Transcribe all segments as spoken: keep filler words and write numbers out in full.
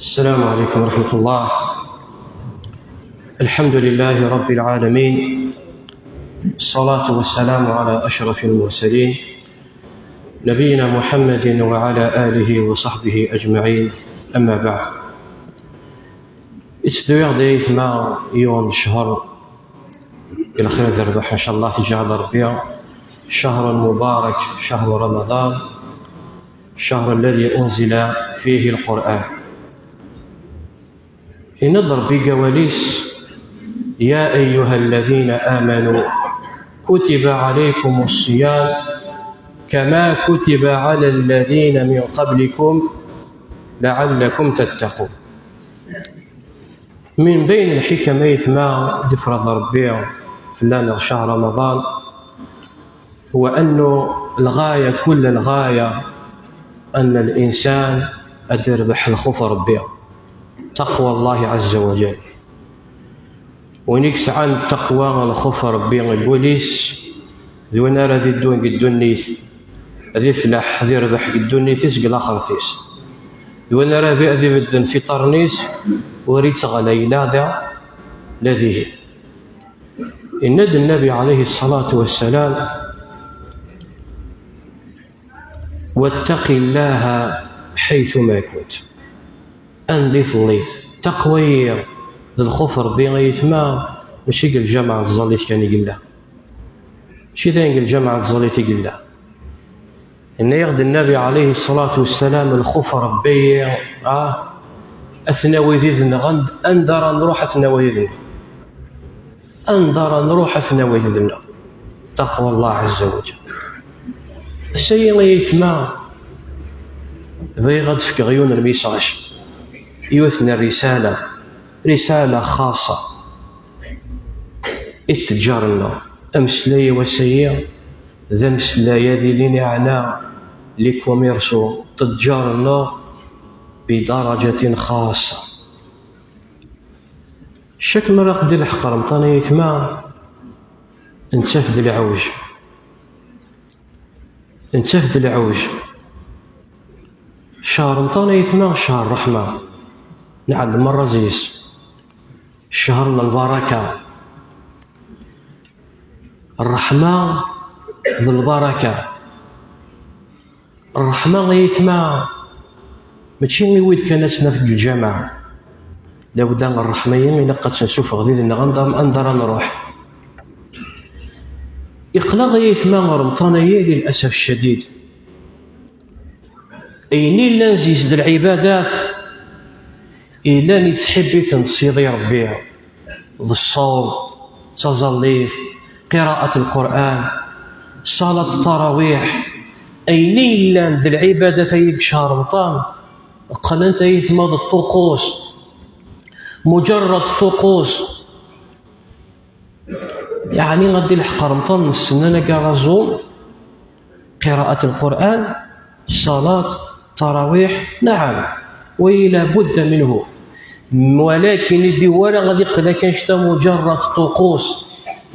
السلام عليكم ورحمة الله. الحمد لله رب العالمين. الصلاة والسلام على أشرف المرسلين، نبينا محمد وعلى آله وصحبه أجمعين. أما بعد. Itteddu-yaɣ-d ayetma yiwen ccher i lxir d rrbeḥ, إن شاء الله, تجعل ربي شهرا مبارك، شهر رمضان، الشهر الذي أنزل فيه القرآن. Yenna-d Ṛebbi deg wawal-is: يا أيها الذين آمنوا كتب عليكم الصيام كما كتب على الذين من قبلكم لعلكم تتقون. من بين الحكم ayetma d-ifreḍ Ṛebbi fell-aneɣ شهر رمضان، هو أنه الغاية، كل الغاية، أن الإنسان ad irbeḥ lxuf Ṛebbi، تقوى الله عز وجل. Win i yesɛan taqwa, lxuf Ṛebbi deg wul-is, d win ara d-iddun deg ddunit ad iflaḥ, ad irbeḥ deg ddunit-is, deg laxert-is. D win ara bi-, ad ibedden f iṭarren-is, ur ittɣala ila da la dihin. Yenna-d Nnabi عليه الصلاة والسلام: واتق الله حيثما كنت. Anda i telliḍ. Taqwa-yi d lxuf Ṛebbi, ayetma, mačči deg lǧameɛ n tẓallit kan i yella. Mačči d ayen deg lǧameɛ n tẓallit i yella. Yenna-yaɣ-d Nnabi عليه الصلاة والسلام: lxuf Ṛebbi, ah, ad t-nawi did-neɣ, and-, anda ara nruḥ ad t-nawi did-neɣ. Anda ara nruḥ ad t-nawi did-neɣ. تقوى الله عز وجل. Ass-agi, ay ayetma, bɣiɣ ad d-fkeɣ yiwen n lmisaj, yiwet n rrisala, rrisala xaṣa i ttejjar-nneɣ. Ameslay n wass-agi d ameslay ad ilin iɛna les commerçants, ttejjar-nneɣ بدرجة خاصة. Cak mi ara ɣ-d-ilḥeq Remḍan, ay ayetma, nettaf-d lɛewj. Nettaf-d lɛewj. Ccher Remḍan, ay ayetma, ccher ṛṛeḥma. Nɛellem merra zzi-s. Ccher n lbaraka. Ṛṛeḥma d lbaraka. Ṛṛeḥma, ay ayetma, mačči i wid kan ad tt-naf deg lǧameɛ. Labudda ṛṛeḥma-yi ilaq ad tt-nessufeɣ did-neɣ anda, anda ara nruḥ. Iqleɣ, ay ayetma, Remḍan-agi, للأسف الشديد. Ayen illan zzi-s d lɛibadat, illan ittḥibbi-tent Sidi Ṛebbi. D ṣṣawm, d taẓallit, qiraءة القرآن, ṣṣalat ttarawiḥ, ayen i yellan d lɛibadat-agi deg ccher Remḍan, qqlent, ay ayetma, d ṭṭuqus, mujarrad ṭṭuqus. Yeɛni ad d-ilḥeq Remḍan n ssena-agi ara ẓun, قراءة القرآن، الصلاة، التراويح، نعم، ولا بد منه. Walakin ur d-iwwi ara ad iqqel akka anect-a mujarrad ṭṭuqus,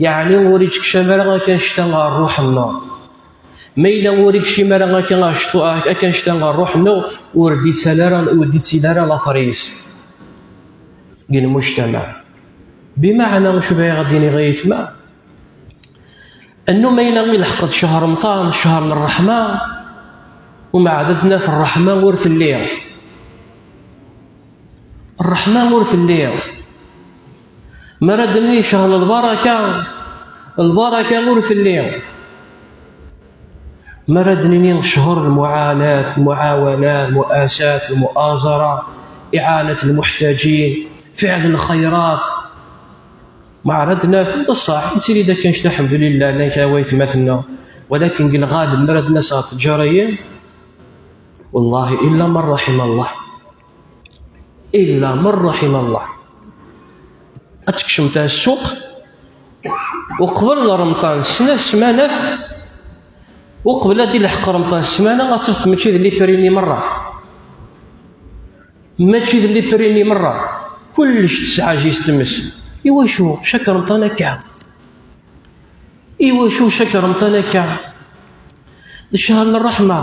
yeɛni ur yettkcam ara akka anect-a ɣer ṛṛuḥ-nneɣ. Ma yella ur yekcim ara akka anect-, akka anect-a ɣer ṛṛuḥ-nneɣ, ur d-ittali ara, ur d-ittili ara later-is deg lmujtamaɛ. Bimeɛna, acu bɣiɣ ad d-iniɣ, ay ayetma? Annu ma yella ilḥeq-d ccher Remḍan, ccher n ṛṛeḥma, umbeɛd ad naf ṛṛeḥma ur telli. Ṛṛeḥma ur telli. Mi ara d-nini ccher n lbaraka, lbaraka ur telli. Mi ara d-nini ccher n lmuɛanat, lmuɛawanat, lmuasat, lmuazara, إعانة المحتاجين، فعل الخيرات. Ma ara d-naf, d ṣṣeḥ, nettili-d akka anect-a, الحمد لله, llan kra waytmaten-nneɣ, walakin deg lɣaleb mi ara d-nas ɣer ttejara-yi, wallahi, illa man raḥima Allah. Illa man raḥima Allah. Ad tekcem ar ssuq, uqbel Remḍan, snat ssmanat, uqbel ad ilḥeq Remḍan ssmana, ad tafeḍ mačči d les prix-nni merra. Mačči d les prix-nni merra. Kullec tesɛa juste tmes. Iwacu ccher Remḍan akka? Iwacu ccher Remḍan akka? D ccher n ṛṛeḥma.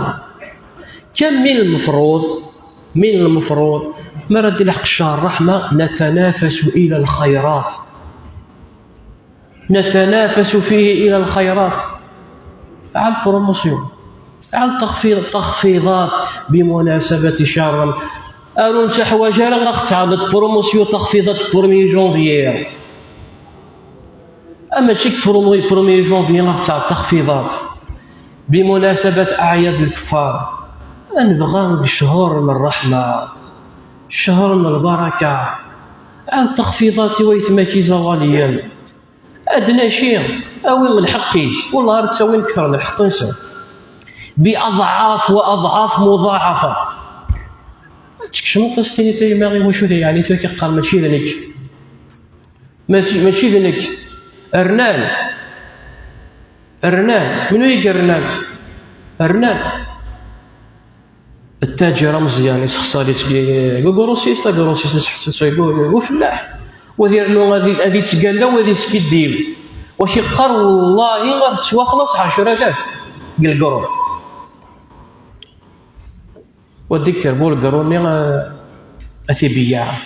Kan min lmefruḍ من المفروض مرة دي الحق شهر الرحمة نتنافس إلى الخيرات، نتنافس فيه إلى الخيرات. على البروموسيون، على التخفيض، تخفيضات بمناسبة شهر رم-، أرون تحواجه لا غتعرض بروموسيون، تخفيضات premier janvier. أما تشيك premier janvier غتعرض تخفيضات بمناسبة أعياد الكفار. أنبغى شهر من الرحمة، شهر من البركة، عن تخفيضات ويتماكي زواليا. أدنى شيء، أوي من حقي، والله راه تساوي أكثر من الحق نسا بأضعاف وأضعاف مضاعفة. تكشم تستيني تيما غير وشو يعني توكي قال ماشي لنك. ماشي، ماشي ذنك. رنان. رنان. منو يقرنان؟ رنان. التاجر مزيان يسخسر يتقي-، يقول غروسيس، لا غروسيس يسحسس يقول، يقول فلاح. وذي رنو غادي، غادي يتقلى وغادي يسكديب. واش يقر والله غير تسوى خلاص عشرة آلاف. قال قرو. وديك كربو القروني، آه، أثي بياع.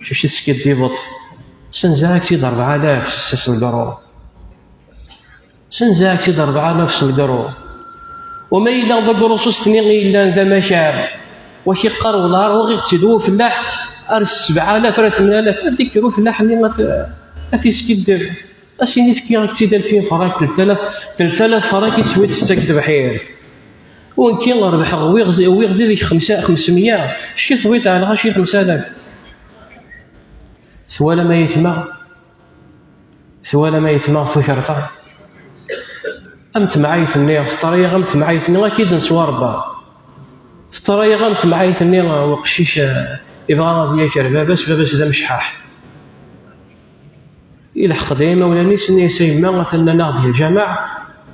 شو شي سكيت ديبوت. سنزاك سيد أربعة آلاف سس القرو. سنزاك سيد أربعة آلاف سس القرو. وما إلا ذا قروسوس تنين إلا ذا مشاع. وكي قرو العار وغي تدو فلاح. أر سبعة آلاف، أر ثمانية آلاف. أديك رو فلاح اللي ما ت-، أثي سكيت دير. أسيني فكي غاك تسيد ألفين فرانك، ثلاثة آلاف، ثلاثة آلاف فرانك يتسوي تستاك تبحير. ونكي نربح ويغزي، ويغدي ديك خمسة، خمسمية، شي ثويت على غاشي خمسة آلاف. ثوالا ما يثمى، ثوالا ما يثمى في كرطة. أم تمعايث النير، في الطريق أم تمعايث النير، أكيد نسوى ربا. في الطريق أم تمعايث النير، وقشيش، آه، يبغى غادي ياكل باباس، باباس ذا مشحاح. يلحق دايما ولا نيس نيس يما، مثلا ناخذ الجماعة،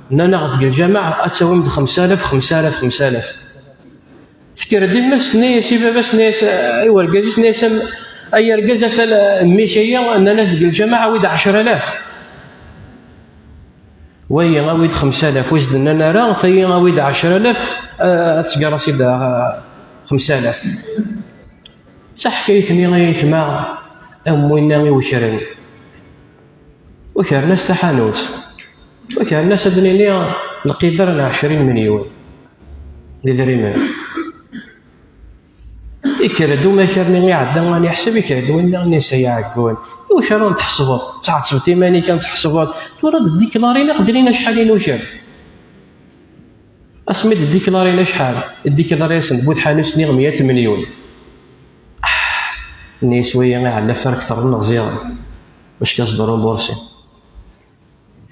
ناخذ الجماعة، أتساوم د خمسة آلاف، خمسة آلاف، خمسة آلاف. تكر ديما سنيس، بابا سنيس، أيوا القازي سنيس، أي القازة ثلا ميشية، أنا ناس ديال الجماعة ويد عشرة آلاف. وي، أويد خمسة آلاف، ويزدنا نرى، ثي أويد عشرة آلاف، آه، تسقى راسي دا، آه، خمسة آلاف. صح كيثني غيثما أم وينا يوكرن. وكرنا ستحانوت. وكرنا سدنيني القدر عشرين مليون. لذريمان. يكرد وما كرني يعدى، راني يحسب يكرد وين راني سيعقون. وكرا تحسبط، تعصبت إيماني كان تحسبط. ترى الديكلاري لا قدرينا شحال ينوشر. أسمي الديكلاري لا شحال؟ الديكلاري سن بود حانوس نيغ مية مليون. آه، ني سوية على فرق ثرنا زيادة. واش كاش دورون بورسي؟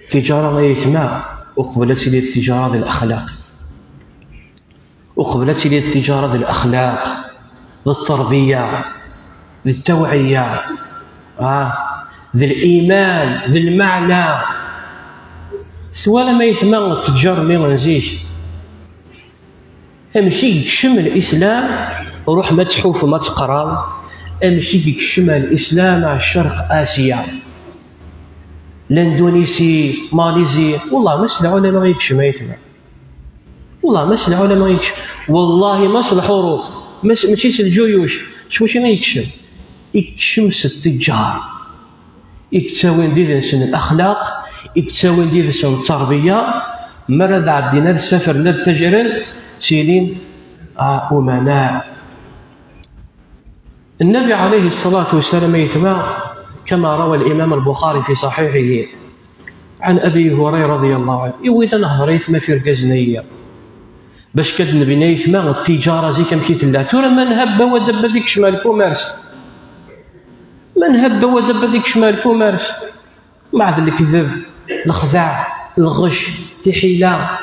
التجارة غير يتما، وقبلت لي التجارة بالأخلاق. وقبلت لي التجارة بالأخلاق، بالتربية، بالتوعية، آه، بالإيمان، بالمعنى. سوالا ما يتما التجار اللي نزيش. أمشي يكشم الإسلام، روح ما تحوف ما تقرا. أمشي يكشم الإسلام على الشرق آسيا، الأندونيسي، ماليزي. والله ما سلعوا لنا ما يكشم ما يتما. والله ما سلعوا ولا ما يكشم. والله ما صلحوا روح. مش، ماشي س الجيوش. شو شنو يكشم؟ يكشم س التجار. يكتاوين دي ذنسن الأخلاق، يكتاوين دي ذنسن التربية. مرة عدينا السفر للتجرن سيلين، آه، أمناء. النبي عليه الصلاة والسلام يثمى كما روى الإمام البخاري في صحيحه عن أبي هريرة رضي الله عنه. إوي ذا نهضر يثمى في رقزنية. باش كد النبي يثمى التجارة زي كم كي تلا. ترى من هب ودب ذيك شمال كوميرس. من هب ودب ذيك شمال كوميرس. بعد الكذب، الخداع، الغش، الحيلة،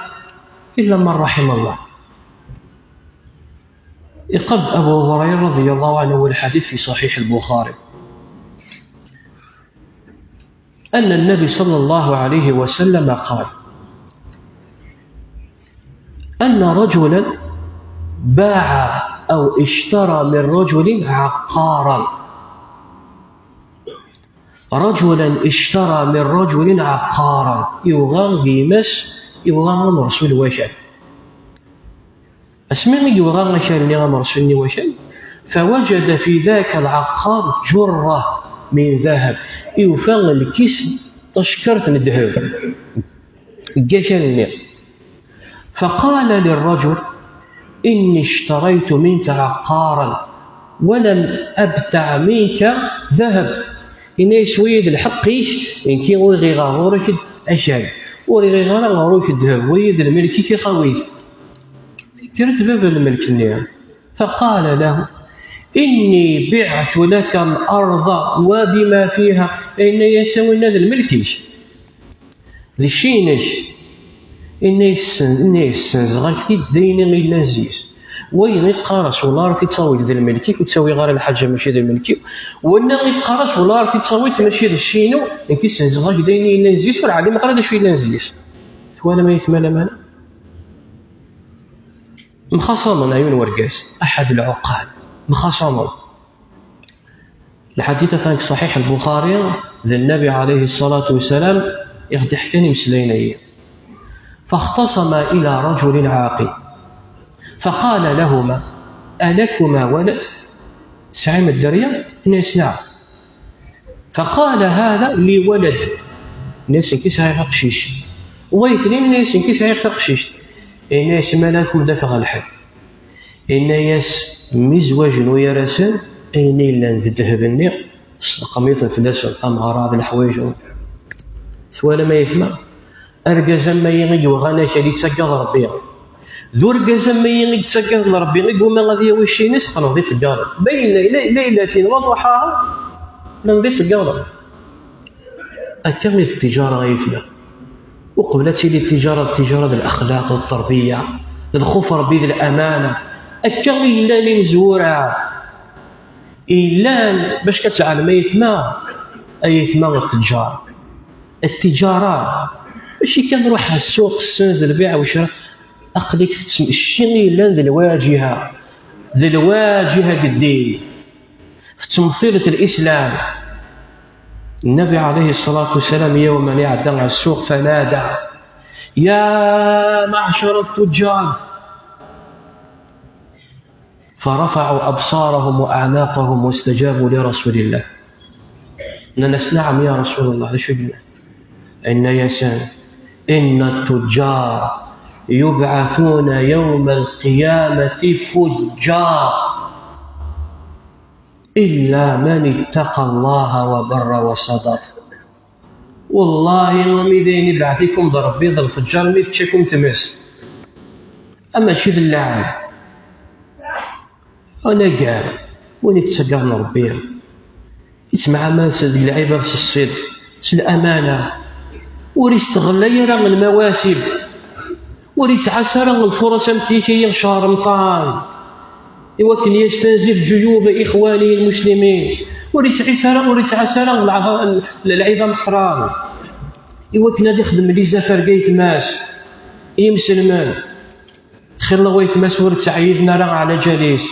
إلا من رحم الله. يقض أبو هريرة رضي الله عنه، والحديث في صحيح البخاري، أن النبي صلى الله عليه وسلم قال: أن رجلا باع أو اشترى من رجل عقارا. رجلا اشترى من رجل عقارا. يوغا قيمس، يوغا من رسول وشك. Asmi i yuɣa akal-nni, amersu-nni n wakal, فوجد في ذاك العقار جرة من ذهب. Yufa lkis, tacekkart n ddheb deg wakal-nni. فقال للرجل: إني اشتريت منك عقارا ولم أبتع منك ذهب. Yenna-yas: "Wayi d lḥeqq-ik, nekki ur ɣiɣ ɣur-k akal, ur ɣiɣ ara ɣur-k ddheb, wayi d lmelk-ik, xawi-t." Yekker-d baba n lmelk-nni. فقال له: إني بعت لك الأرض وبما فيها. Yenna-yas: "A winna d lmelk-ik, d cci-inek." Yenna-yas: "Ssenzeɣ-ak-t-id d ayen i yellan zzi-s. Wayen i qqareɣ wala ara t-id-tawiḍ d lmelk-ik, ur ttawiɣ ara lḥaǧa mačči d lmelk-iw. Wala i qqareɣ wala ara t-id-tawiḍ mačči d cci-inu, nekk i ssenzeɣ-ak-d ayen i yellan zzi-s, ur ɛlimeɣ ara d acu yellan zzi-s." Twalam ay tmalamana? Mxaṣamen, a yiwen wergaz, أحد العقال, mxaṣamen. Lḥadit atan deg Ṣaḥiḥ Lbuxari, d Nnabi ɛalayhi ṣṣalatu wassalam i ɣ-d-iḥkan imeslayen-agi. فاختصما إلى رجل عاقل فقال لهما: ألكما ولد؟ Tesɛim dderya? Inna-yas: نعم. فقال هذا: لي ولد. Inna-yas: "Nekk sɛiɣ aqcic." Wa yettnin, inna-yas: "Nekk sɛiɣ taqcict." Inna-yas: "Mala ad kem-d-afeɣ lḥal." Inna-yas: "Mi zwajen uyar-asen, ayen yellan d ddheb-nni, tesdeqqem-iten fell-asen, tameɣra d leḥwayeǧ." Twalam ay atma? Argaz am wayi i yuɣan akal, yettagad Ṛebbi. D urgaz am wayi i yettagad Ṛebbi, i yuma ad yawi cci-ines, qqneɣ di teggaḍ. Ma yella, la, la yella tin waḍuḥaha, qqneɣ di teggaḍ. Akka i d ttiǧara ay atma. Uqbel ad tili ttiǧara, d ttiǧara d lexlaq, d tterbiya, d lxuf Ṛebbi, d lamana. Akka i llan imezwura. Yellan bac ad tɛelmem ay atma, ay atma d tteǧǧar. Ttiǧara mačči kan ruḥ ɣer ssuq, ssenz lbiɛ u ccra. Aql-ik tettsem-, cci i yellan d lwaǧiha, d lwaǧiha deg ddin, tettemtileḍ Lislam. Nnabi ɛalayhi ṣṣalatu wassalam, yawman iɛedda ɣer ssuq, fanada: "Ya maɛcara ttujjar!" فرفعوا أبصارهم وأعناقهم واستجابوا لرسول الله. Nnan-as: "Naɛam, ya Rasul Allah, d acu i yellan?" Inna-yasen: "إن التجار يبعثون يوم القيامة فجار إلا من اتقى الله وبر وصدق." Wallahi, ami d ayen ibeɛt-ikum d Ṛebbi d lfeǧǧar, mi tečča-kum tmes. A mačči d llaɛeb. Anagar win i yettaggaden Ṛebbi, yettemɛamal s, d lɛibad s ṣṣidq, s lamana, ur isteɣlay ara lmawasib, ur yettɛassa ara lfuṛas am tiki n ccehr Remṭan, i wakken yastanzi lǧuyub ixwani lmuslimin, ur yettɛissa ara, ur yettɛassa ara lɛiba, lɛiba meqqran, i wakken ad ixdem lizafar deg ayetma-s, i yimselmen. Xilla wayetma-s ur ttɛeyyiḍen ara ɛla ǧal-is.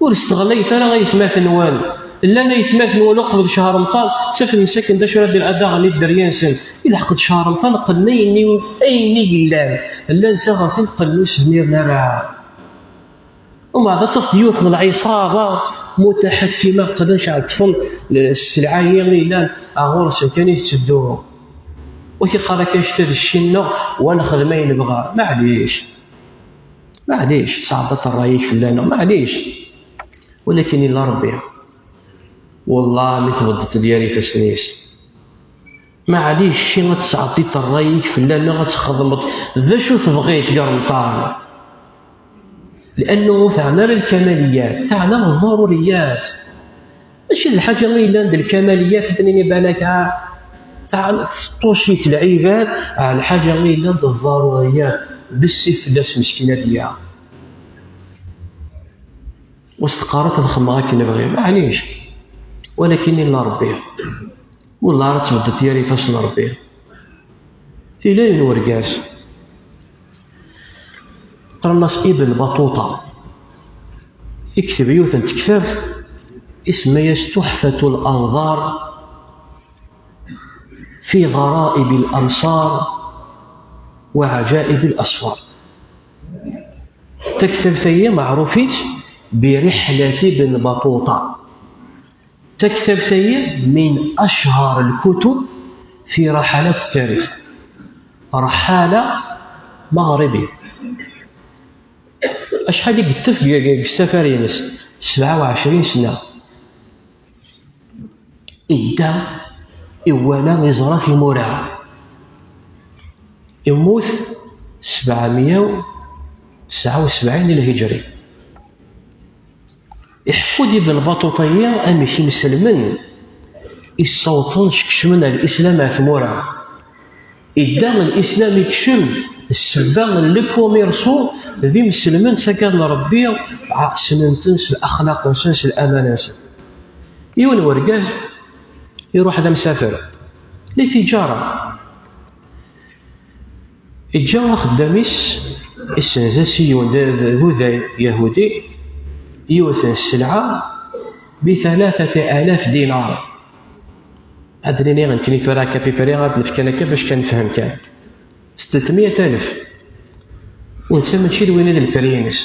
Ur steɣlayet ara ayetmaten-nwen. Llan ayetmaten-nwen uqbel ccehr Remṭan, ttafen msakin d acu ara d-, ad aɣen i dderya-nsen. Ilḥeq-d ccehr Remṭan, qqnen ayen i, ayen i yellan. Llan ttaɣen-ten, qqnen ur s-zmiren ara. Umbeɛd ad tafeḍ yiwet n lɛiṣaba mutaḥakkima, qqlen ceɛṭfen sselɛa-yi yellan ɣur-sen kan i tetteddu. Ur k-iqqar akka anect-a d cci-nneɣ, wa nexdem ayen nebɣa. Maɛlic. Maɛlic, tesɛeddaḍ ṛṛay-ik fell-aneɣ, maɛlic. Walakin illa Ṛebbi. Wellah, mi tbeddeḍ-d gar ifassen-is, maɛlic, ad tesɛeddiḍ ṛṛay-ik fell-aneɣ, ad txedmeḍ d acu tebɣiḍ deg Remṭan. Liannu ur teɛni ara lkamaliyat, teɛna ḍḍururiyat. Mačči d lḥaǧa i yellan d lkamaliyat i d-nini balak, ah, teɛna teṭṭucit lɛibad, ah, lḥaǧa i yellan d ḍḍururiyat, bessi fell-as meskin ad d-yaɣ. Ur s-teqqar ara ad xedmeɣ akken bɣiɣ, maɛlic. Walakin illa Ṛebbi. Wellah ara tbeddeḍ yar ifassen n Ṛebbi. Yella yiwen urgaz, qqaren-as Ibn Batuṭa, ikteb yiwet n tektabt isemma-yas Tuḥfatul Anḍar fi Ɣaraib al-Amṣar wa Ɛajaib al-Asfar. Taktabt-agi meɛruf-itt bi Riḥlat Ibn Batuṭa. Taktabt-agi min achar lkutub fi raḥalat tarix. Raḥala maɣribi. Acḥal i yeṭṭef deg, deg, deg ssafar-ines? Sebɛa u ɛecrin sna. Idda, iwala, iẓra timura. Immut sebɛemya u tesɛa u sebɛin di lhijri. Iḥekku-d Ibn Baṭuṭa-yi amek imselmen i ssawṭen, skecmen ar Lislam ar tmura. Idda Lislam ikcem, ssebba n lkumirṣu d imselmen ttaggaden Ṛebbi, ssnen-ten s laxlaq-nsen, s lamana-nsen. Yiwen wergaz iruḥ d amsafer, li tiǧara. Iǧǧa axeddam-is, issenz-as i yiwen d, d, d uday yahudi, yiwet n sselɛa bi tlatat alaf dinar. Ad d-nini nekkni tura akka pipri, ad d-nefkan akka bac kan nefhem kan. S tletmya alaf. U netta mačči d win i d lpri-ines.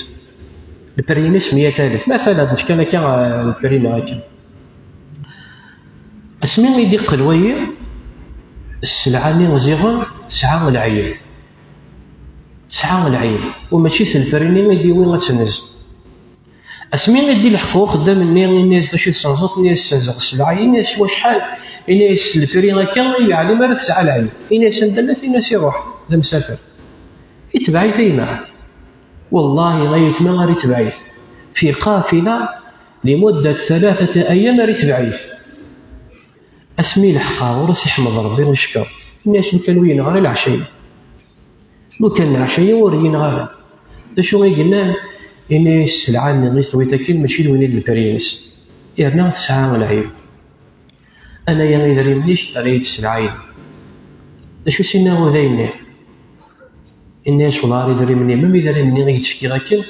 Lpri-ines mya alaf. Matalan, ad d-nefkan akka, eh, lpri-nneɣ akka. Asmi i d-iqqel wayi, sselɛa-nni ziɣen tesɛa lɛib. Tesɛa lɛib. U mačči s lpri-nni i d-iwi ad tenz. Asmi i d-ileḥq uxeddam-nni, ini-as: "D acu i tessenzeḍ?" Ini-as: "Ssenzeɣ sselɛa." Ini-as: "S wacḥal?" Ini-as: "S lpri akka." Ur yeɛlim ara tesɛa lɛib. Ini-as: "Anda llant?" Ini-as: "Iruḥ, d amsafer." Itbeɛ-it a yemma. Wallahi a yetma, ar itbeɛ-it. Fi qafila, limuddat thalathat ayyam, ar itbeɛ-it. Asmi ileḥq ɣur-s, iḥmed Ṛebbi, icekkeṛ. Ini-as: "Lukan ur yi-yenɣi ara leɛca-agi. Lukan leɛca-agi ur yi-yenɣi ara." D acu i yellan? Ini-as: "Sselɛa-nni i tewwiḍ akken mačči d win i d lpri-ines. Yerna tesɛa lɛib. Anaya idrimen-ik, err-iyi-d sselɛa-inu." D acu s-yenna uday-nni? Ini-as: "Wellah ar idrimen-im, am idrimen-nni i k-d-fkiɣ akken."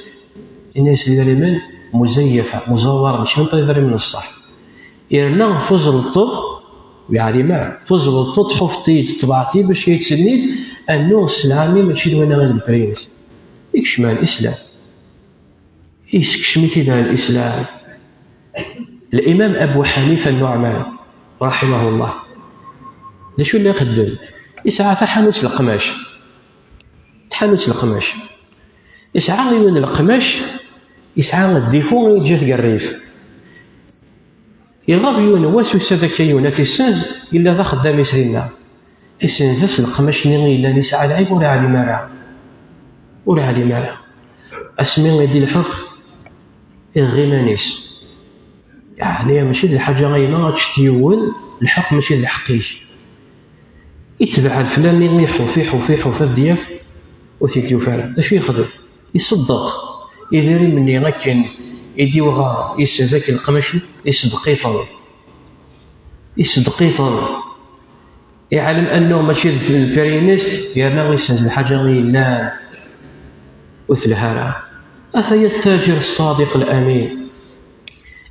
Ini-as: "D idrimen muzayyafa, muẓawwara, mačči d idrimen n ṣṣeḥ." Yerna tuzleḍ-t, ur yeɛlim ara, tuzleḍ-t, tḥufeḍ-t-id, tebɛeḍ-t-id bac ad yi-d-tenniḍ annu sselɛa-nni mačči d win i d lpri-ines. Ikcem ar Lislam. Yessekcem-it-id ar Lislam. Limam Abu Ḥanifa Nuɛman, raḥimahullah, d acu i la ixeddem? Yesɛa taḥanut n leqmac. Tḥanut n leqmac. Yesɛa yiwen n leqmac, yesɛa ddifu, yeǧǧa-t deg rrif. Iɣab yiwen n wass, yusa-d akka yiwen ad t-issenz, yella d axeddam-is dinna. Issenz-as leqmac-nni i yellan, yesɛa lɛib, ur yeɛlim ara. Ur yeɛlim ara. Asmi i d-ilḥeq, iɣeɣ iman-is. Yeɛni mačči d lḥaǧa a yemma ad teččet yiwen, lḥeqq mačči d lḥeqq-ik. Itbeɛ fell-am, iḥuf, iḥuf, iḥuf, ad d-yaf, ur t-id-yufi ara. D acu yexdem? Iṣeddeq idrimen-nni akken i d-iwɣa, yessenz akken leqmac, iṣeddeq-iten. Iṣeddeq-iten. Iɛlem annu mačči d lpri-ines, yerna yessenz lḥaǧa i yellan ur telha ara. Ataya ttajir ṣṣadiq lamin.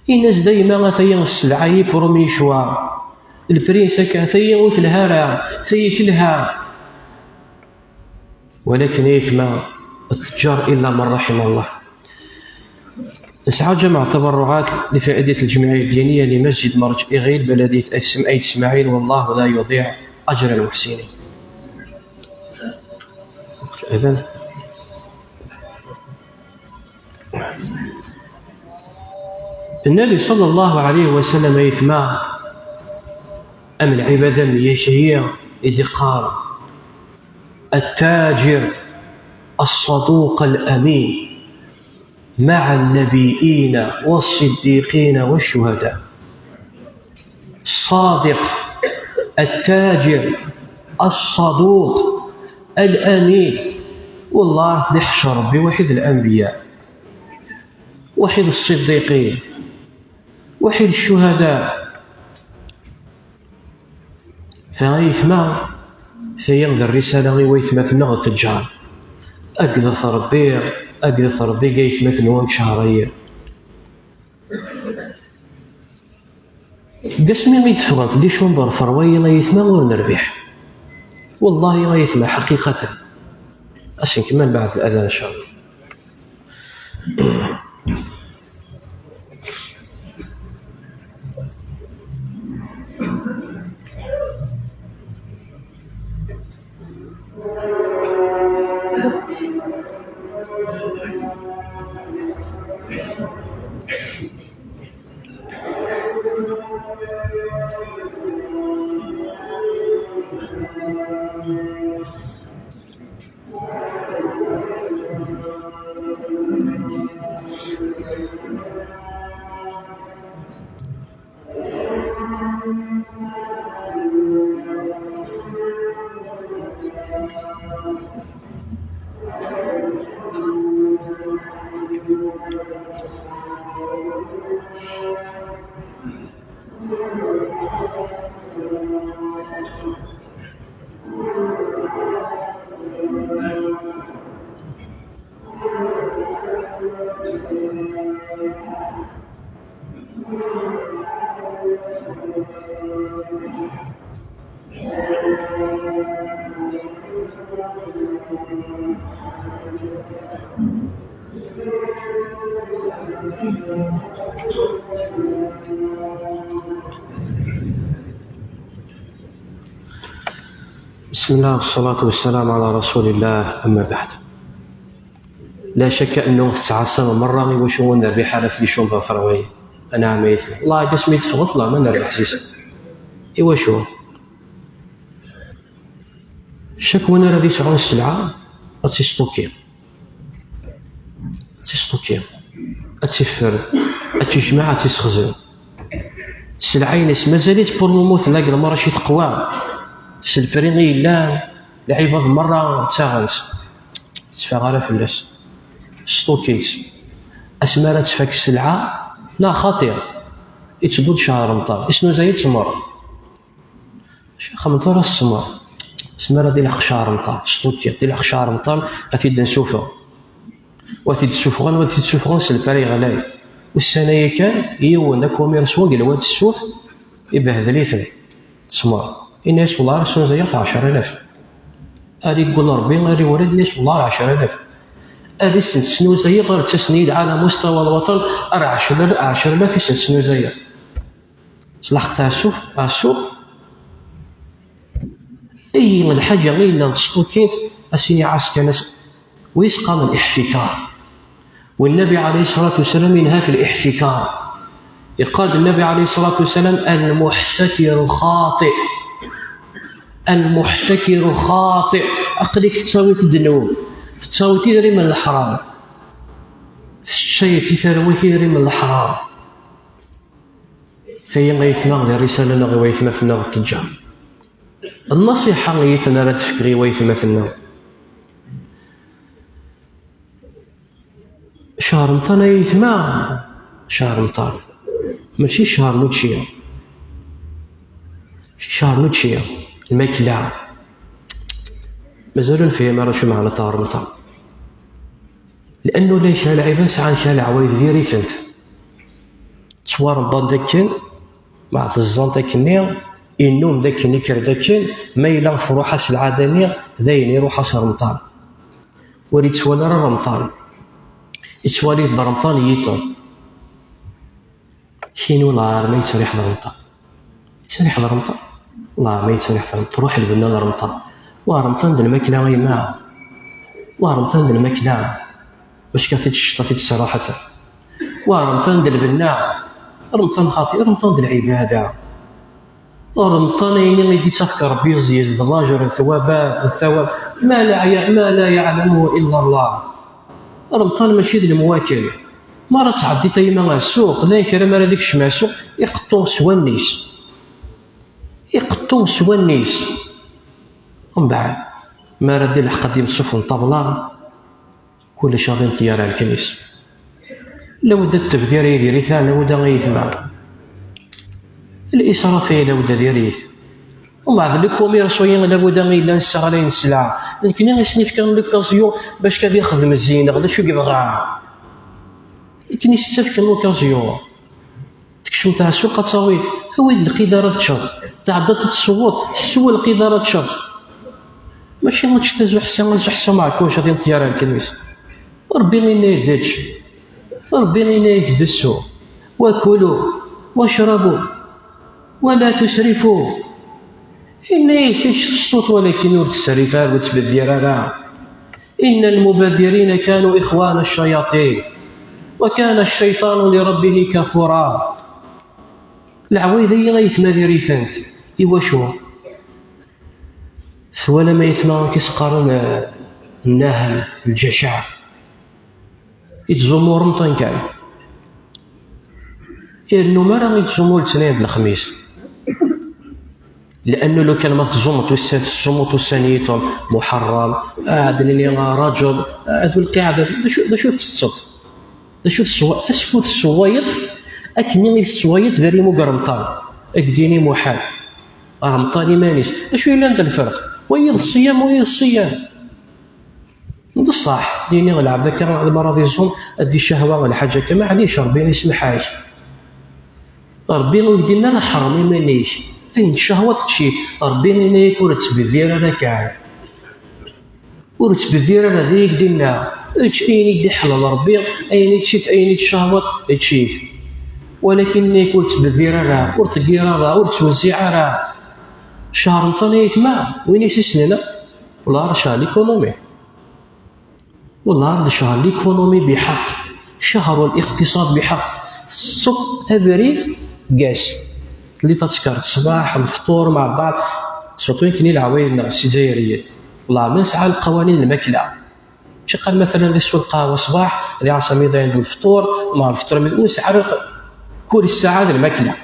Ini-as dayma: "Ataya sselɛa-yi, promis, ccwa. Lpri-ines akka, ataya ur telha ara, ataya telha." ولكن يا يتما التجار إلا من رحم الله. نسعى جمع تبرعات لفائدة الجمعية الدينية لمسجد مرج إغيل، بلدية أيت إسماعيل، والله لا يضيع أجر المحسنين. الأذان. النبي صلى الله عليه وسلم يثمى أم العبادة من يشهية إدقار: التاجر الصدوق الأمين مع النبيين والصديقين والشهداء. الصادق، التاجر، الصدوق، الأمين. والله يحشر ربي وحيد الأنبياء، وحيد الصديقين، وحيد الشهداء. Fa aytma, tagi d rrisala i waytmaten-nneɣ d tǧar. Agdet Ṛebbi, agdet Ṛebbi deg aytmaten-nwen deg ccher-agi. Deg asmi i d-ffɣent les chambres ferwayi, ay aytma, ur nerbiḥ. Wallahi ay aytma, ḥaqiqatan. Ad s-nkemmel mbeɛd الأذان إن شاء الله. بسم الله والصلاة والسلام على رسول الله، أما بعد. لا شك أنه تتعصب مرة يوشون الربح على فليشون بفروي. أنا عميت. الله يقسم يتفغط، الله ما نربح سيسد. يوشو. Chaque win ara d-yesɛun sselɛa, ad tt-istoki. Ad tt-istoki. Ad tt-iffer. Ad tt-ijmeɛ, ad tt-isexzen. Sselɛa-ines mazal-itt pour le moment tella deg lmarché teqwa. S lpri i yellan, lɛibad merra ttaɣen-tt. Ur tetteffeɣ ara fell-as. Stoki-tt. Asmi ara tfak sselɛa, neɣ xaṭi, itteddu-d ccher Remḍan. Isnuda-yi ttmer. Acu xedmeḍ tura s ttmer? Asmi ara d-ilḥeq ccher Remḍan, stoki-tt, d-ilḥeq ccher Remḍan, ad t-id-nsufeɣ. Wa t-id-ssufɣen, wa t-id-ssufɣen s lpari ɣlay. Ussan-agi kan, yiwen d akumirsu deg lwad Ssuf, ibehdel-iten ttmer. Ini-as: "Wellah ar snuzayeɣ ɛecra alaf." Ar iggul Rebbi, ar iwrad, ini-as: "Wellah ar ɛecra alaf." Ar isent snuzayeɣ, ar ttasen-iyi-d ɛala mustawa lwaṭan, ar ɛecra, ɛecra alaf isent snuzayeɣ. S lḥeqq tɛessuf, tɛessuf. Ay lḥaǧa i yellan tesṭukit, a s-ini ɛas kan, a s-, wi s-qqaren الاحتكار. والنبي عليه الصلاة والسلام ينهى في الاحتكار. يقال النبي عليه الصلاة والسلام: "المحتكر خاطئ. المحتكر خاطئ." Aql-ik tettawiḍ ddnub, tettawiḍ idrimen n leḥram. Teččayeḍ i tarwa-k idrimen n leḥram. Tayi ay aytma d risala-nneɣ i waytmaten-nneɣ teǧǧa. Nnasiḥa i yiten ara d-tefkeɣ i waytmaten-nneɣ. Ccher Remḍan ay aytma, ccher Remḍan. Mačči ccher n učči. Ccher n učči, lmakla. Mazal ur nefhim ara acu meɛna n Remḍan. Li'annu llan kra lɛibad sɛan kra leɛwayed diri-tent. Ttwaremḍan d akken, ma teẓẓant akkenni, innum d akken, ikker d akken, ma yella truḥ-as lɛada-nni, d ayen iruḥ-as Remḍan. Ur yettwali ara Remḍan. Yettwali-t d Remḍan n yiḍ. Kinu lɛar ma yettriḥ d Remḍan. Yettriḥ d Remḍan. Lɛar ma yettriḥ d Remḍan. Truḥ lbenna n Remḍan. Wa Remḍan d lmakla, a yemma. Wa Remḍan d lmakla. Bac ka tiččet, a tittserraḥet. Wa Remḍan d lbenna. Remḍan xaṭi, Remḍan d lɛibada. Remḍan ayen i d-ittafk Rebbi zzid d lajer d twaba d tawab. Ma la ya-, ma la yeɛlamu illa Allah. Remḍan mačči d lemwakel. Mi ara tɛeddiḍ a yemma ar ssuq, llan kra mi ara d-ikcem ar ssuq, iqeṭṭu s wallen-is. Iqeṭṭu s wallen-is. Mbeɛd, mi ara d-ilḥeq ad d-yemsufeɣ ṭṭabla, kullec ad inṭeyyer ar lken-is. Lawed ad tebdir yidir-ita, lawed a aytma. Lisraf-agi lawed ad irid. Umbeɛd, lkumirsu-yi lawed a yellan sseɣlayen sselɛa. D nekni i sen-ifkan l'occasion bac ad ixdem zzin, neɣ d acu i yebɣa. Nekni i s-tt-ifkan l'occasion. Tekcem ar ssuq ad tawi, awi-d lqid ara teččeḍ. Tɛeddaḍ ad tessewweḍ, ssew lqid ara teččeḍ. Mačči ad teččeḍ azuḥ ass-a, azuḥ ass-a meɛkuc, ad inṭeyyer ar lken-is. Rebbi yenna-yi-d ečč. Ṛebbi yenna-yak-d ssu, wa kulu, wa crabu, wa la tusrifu. Yenna-yak ečč s ṣṣut, walakin ur ttserrif ara, ur ttbeddir ara. Inna lmubadirina kanu ixwana ccayaṭin, wa kana ccayiṭanu li rabbihi kafura. Leɛwayed-agi ay tma diri-tent. Iwacu? Twalam ay tma amek i s-qqaren, eh, nnahem, lǧacaɛ. Yettẓummu remṭan kan. Irnu mi ara yettẓummu letnayen d lexmis. Liannu lukan ma tettẓummuḍ ussan, tettẓummuḍ ussan yiṭen, muḥerram, ad nini, ah, rajab, ah, d lqiɛda, d acu, d acu tettetteḍ? D acu teswa-, acku tessewwayeḍ akken i tessewwayeḍ d rimug remṭan, ad k-d-yini muḥal. Remṭan iman-is. D acu yellan d lferq? Wayi d ṣṣiyam, wayi d ṣṣiyam. D ṣṣeḥ, d-yini lɛebd akka, lemmer ad iẓum, ad d-icahwa lḥaǧa akka, maɛlic, Ṛebbi isemḥ-ak. Ṛebbi ur k-d-yenna ara ḥṛem iman-ik. Ayen tcehwaḍ ečč-it. Ṛebbi yenna-yak ur ttbeddir ara kan. Ur ttbeddir ara, d ayen i k-d-inna. Ečč ayen i k-d-iḥellel Ṛebbi, ayen i teččit, ayen i tcehwaḍ, ečč-it. Walakin yenna-yak ur ttbeddir ara, ur ṭeggir ara, ur ttwezziɛ ara. Cehṛ n ṭṭan ay aytma, win i s-issnen, wala ara cehṛ l'économie. Wala ara d-cehṛ l'économie biḥeqq. Cehṛ الاقتصاد biḥeqq. Tettetteḍ abrid gas. Telliḍ ad tekkreḍ ṣṣbeḥ, lefṭur, mɛebbaṛ. Surtout nekni leɛwayed-nneɣ s izzayriyen. Wellah ma nesɛa lqawanin n lmakla. Mačči qal matala ad isew lqahwa ṣṣbeḥ, ad iɛṣa amiḍan d lefṭur, ma lefṭur mi ur nesɛi ara lq-, kul ssaɛa d lmakla.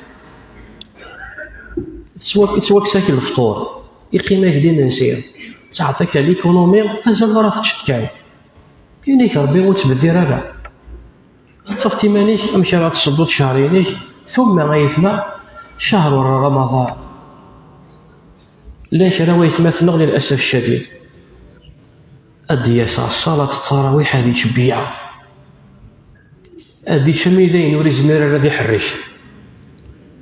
Yettwak-, yettwakkes-ak lefṭur, yeqqim-ak-d imensi, tesɛiḍ akka l'économie, azal ara teččeḍ kan. Yenna-k Ṛebbi ur ttbeddir ara. Ad tafeḍ iman-ik amek ara tṣedduḍ cchehṛ-inek, tumma ay aytma, cehṛ Ramaḍan. Llan kra n waytmaten-nneɣ, للأسف الشديد, ad d-yas ɣer ṣṣalat ttarawiḥ ad yečč bya. Ad yečč ami d ayen ur izmir ara ad iḥerrek.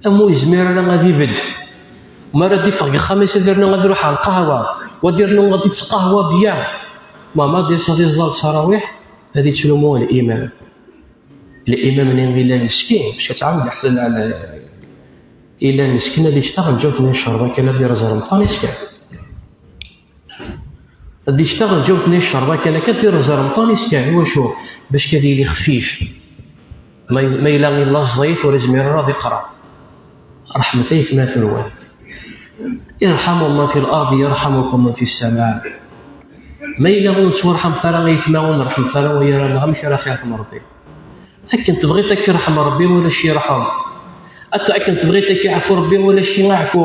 Am ur izmir ara ad ibedd. Mi ara d-iffeɣ deg uxxam-is ad irnu ad iruḥ ɣer lqahwa, wa ad irnu ad ittqahwa bya. Ma ma ad yas ad iẓẓal ttarawiḥ, ad ittlumu limam. Limam-nni yellan meskin, bac ad tɛawed leḥsab ɛla, yellan meskin ad yečč taɣenǧawt-nni n ccerba kan, ad irez Remḍan-is kan. Ad yečč taɣenǧawt-nni n ccerba kan akka, ad irez Remḍan-is kan. Iwacu? Bac ad yili xfif. Ma, ma yella yella ẓẓayet ur izmir ara ad iqra. Ṛeḥmet aytmaten-nwen. ارحموا من في الأرض يرحمكم من في السماء. Ma yella ur nettwarḥamet ara aytma, ur nreḥmet ara wayar-nneɣ, amek ara ɣ-irḥem Ṛebbi? Akken tebɣiḍ ad k-irḥem Ṛebbi, ulac irḥem. Ata akken tebɣiḍ ad k-iɛfu Ṛebbi, ulac iɛfu.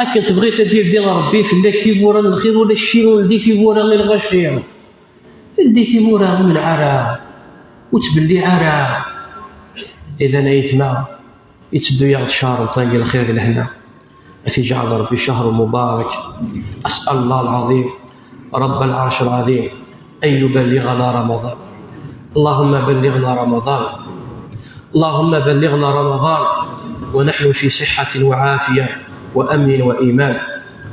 Akken tebɣiḍ ad d-yeldi Ṛebbi fell-ak tiwwura n lxir, ulac ildi tiwwura i lɣaci. Ldi tiwwura, ur menɛ ara, ur ttbelliɛ ara. Idan aytma, yetteddu-yaɣ-d ccehr n ṭṭan n lxir d lehna. Ad t-iǧɛel Ṛebbi cchehr mubarak. أسأل الله العظيم رب العرش العظيم أن يبلغنا رمضان. اللهم بلغنا رمضان. اللهم بلغنا رمضان ونحن في صحة وعافية وأمن وإيمان.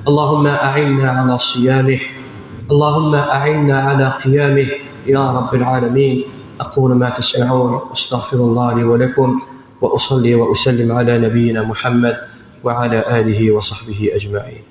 اللهم أعنا على صيامه. اللهم أعنا على قيامه يا رب العالمين. أقول ما تسمعون، أستغفر الله لي ولكم، وأصلي وأسلم على نبينا محمد وعلى آله وصحبه أجمعين.